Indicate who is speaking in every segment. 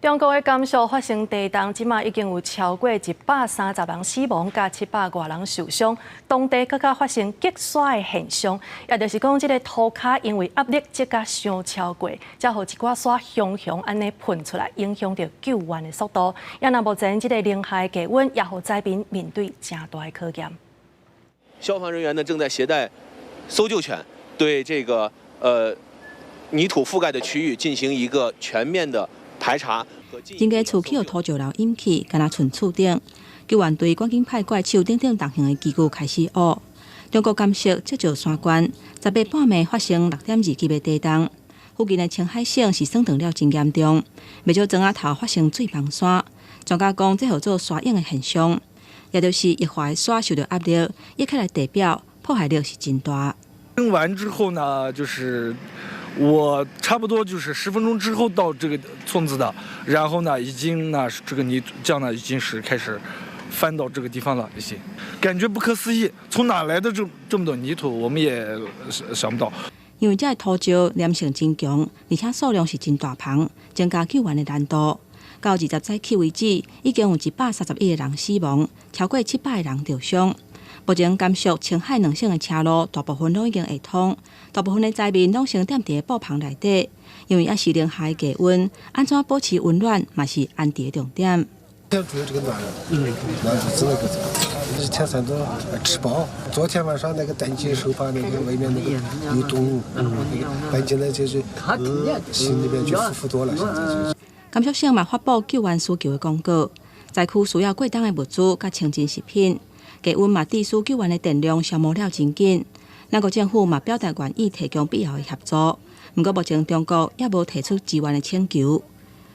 Speaker 1: 中國的甘肅發生地動，這馬已經有超過130人死亡，佮700外人受傷。當地閣較發生積沙的現象，也就是講，這个塗跤因為壓力積甲傷超過，才予一寡沙雄雄按呢噴出來，影響著救援的速度。也若目前這个零下的低溫，也予災民面對誠大的考驗。
Speaker 2: 消防人員呢正在攜帶搜救犬，對這個泥土覆蓋的區域進行一個全面的排查。
Speaker 3: 整間厝去予土石流淹去，敢若賰厝頂。救援隊趕緊派怪手等等重型的機具開始挖。中國甘肅積石山縣10日半暝發生6.2級的地動，附近的青海省是損斷了真嚴重，袂少莊仔頭發生水崩山。專家講，這號做沙湧的現象，也就是液化的沙受著壓力，溢起來地表，破壞力是真大。
Speaker 4: 完之後呢，就是我差不多就是10分鐘之後到這個村子的，然後呢，已經呢這個泥漿呢已經是開始翻到這個地方了，已經感覺不可思議，從哪來的這麼多泥土，我們也想不到。
Speaker 3: 因為這个土石黏性真強，而且數量是真大捧，增加救援的難度。到20早起為止，已經有131個人死亡，超過700個人著傷。目前甘肅、青海兩省的車路大部分攏已經會通，大部分的災民攏先踮佇布棚內底，因為猶是零下的低溫，按怎保持溫暖嘛是安置的重點。
Speaker 5: 主要這個暖，暖肚子那個，一天三頓吃飽。昨天晚上那個擔驚受怕，那個外面那個有動，那個搬進來就是，心裡面就舒服多了。現在就。
Speaker 3: 甘肅省嘛發布救援需求的公告，災區需要過冬的物資佮清真食品。低溫嘛，致使救援的電量消耗了真緊。兩國政府嘛表達願意提供必要的協助，毋過目前中國猶無提出支援的請求。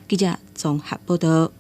Speaker 3: 記者綜合報導。